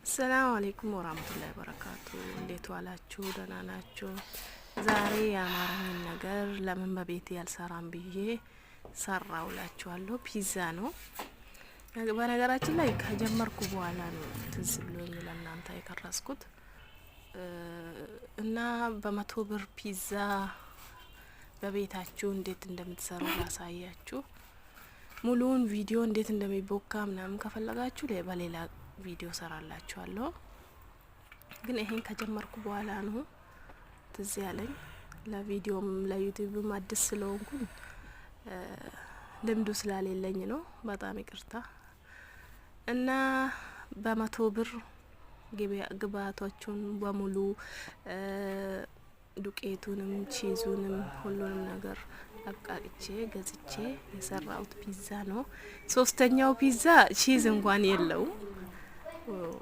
ሰላም አለይኩም ወራህመቱላሂ ወበረካቱ። እንዴት ዋላችሁ? ደህና ናችሁ? ዛሬ የአማረኝን ነገር ለምን በቤት ያልሰራም ብዬ ሰራውላችኋለሁ። ፒዛ ነው። በነገራችን ላይ ከጀመርኩ በኋላ ነው ትዝ ብሎኝ ለእናንተ የቀረጽኩት እና በ100 ብር ፒዛ በቤታችሁ እንዴት እንደምትሰሩ ላሳያችሁ። ሙሉውን ቪዲዮ እንዴት እንደሚቦካ ምናምን ከፈለጋችሁ በሌላ ቪዲዮ ሰራላችኋለሁ። ግን ይሄን ከጀመርኩ በኋላ ነው ትዝ ያለኝ። ለቪዲዮም ለዩቲዩብም አዲስ ስለሆንኩኝ ልምዱ ስላሌለኝ ነው። በጣም ይቅርታ። እና በ100 ብር ግብአቶቹን በሙሉ ዱቄቱንም cheese ኡንም ሁሉንም ነገር አብቃቅቼ ገዝቼ የሰራሁት ፒዛ ነው። ሶስተኛው ፒዛ cheese እንኳን የለውም።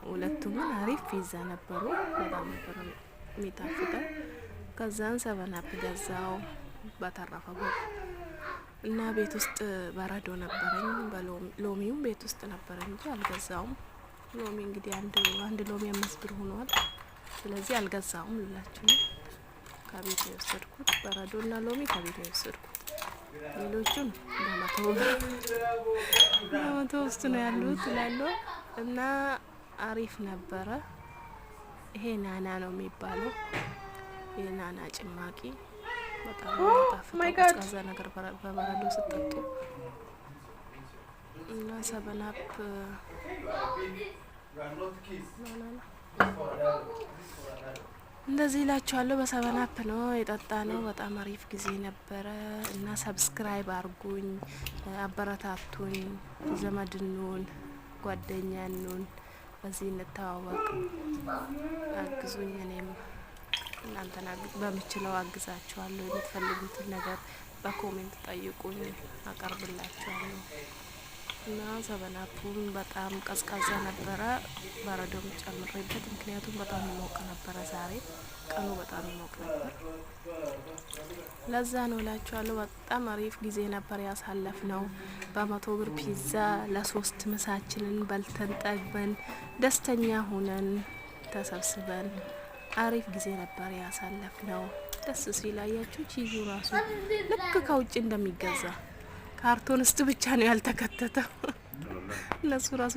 ሁለቱም ግን አሪፍ ፒዛ ነበሩ። በጣም ነበር የሚጣፍጠው። ከዛን Seven Up ገዛው በተረፈ ብር እና ቤት ውስጥ በረዶ ነበረኝ። ሎሚውም ቤት ውስጥ ነበረኝ እንጂ አልገዛውም። ሎሚ እንግዲህ አንድ አንድ ሎሚ 5 ብር ሆኗል። ስለዚህ አልገዛውም ልላችሁ ነው። ከቤት ነው የወሰድኩት። በረዶና ሎሚ ከቤት ነው የወሰድኩት። ሌሎቹን በ100 ብር በ100 ውስጥ ነው ያሉት እላለሁ እና አሪፍ ነበረ። ይሄ ናና ነው የሚባለው፣ የናና ጭማቂ በጣም my God. ቀዝቃዛ ነገር በበረዶ ስጠጡ እና Seven Up ናና እንደዚህ ይላችኋለሁ። በ Seven Up ነው የጠጣነው። በጣም አሪፍ ጊዜ ነበረ እና subscribe አርጉኝ፣ አበረታቱኝ፣ ዘመድ እንሁን፣ ጓደኛ እንሁን፣ በዚህ እንተዋወቅ፣ አግዙኝ። እኔም እናንተን በምችለው አግዛችኋለሁ። የምትፈልጉትን ነገር በ comment ጠይቁኝ፣ አቀርብላችኋለሁ። እና Seven Up ኡን በጣም ቀዝቃዛ ነበረ፣ በረዶም ጨምሬበት፣ ምክንያቱም በጣም ይሞቅ ነበረ። ዛሬ ቀኑ በጣም ይሞቅ ነበር። ለዛ ነው እላችኋለሁ። በጣም አሪፍ ጊዜ ነበር ያሳለፍነው። በ100 ብር ፒዛ ለሶስት ምሳችንን በልተን ጠግበን ደስተኛ ሆነን ተሰብስበን አሪፍ ጊዜ ነበር ያሳለፍነው። ደስ ሲል አያችሁ፣ cheese ኡ ራሱ ልክ ከውጭ እንደሚገዛ ካርቶን ውስጥ ብቻ ነው ያልተከተተው። እነሱ ራሱ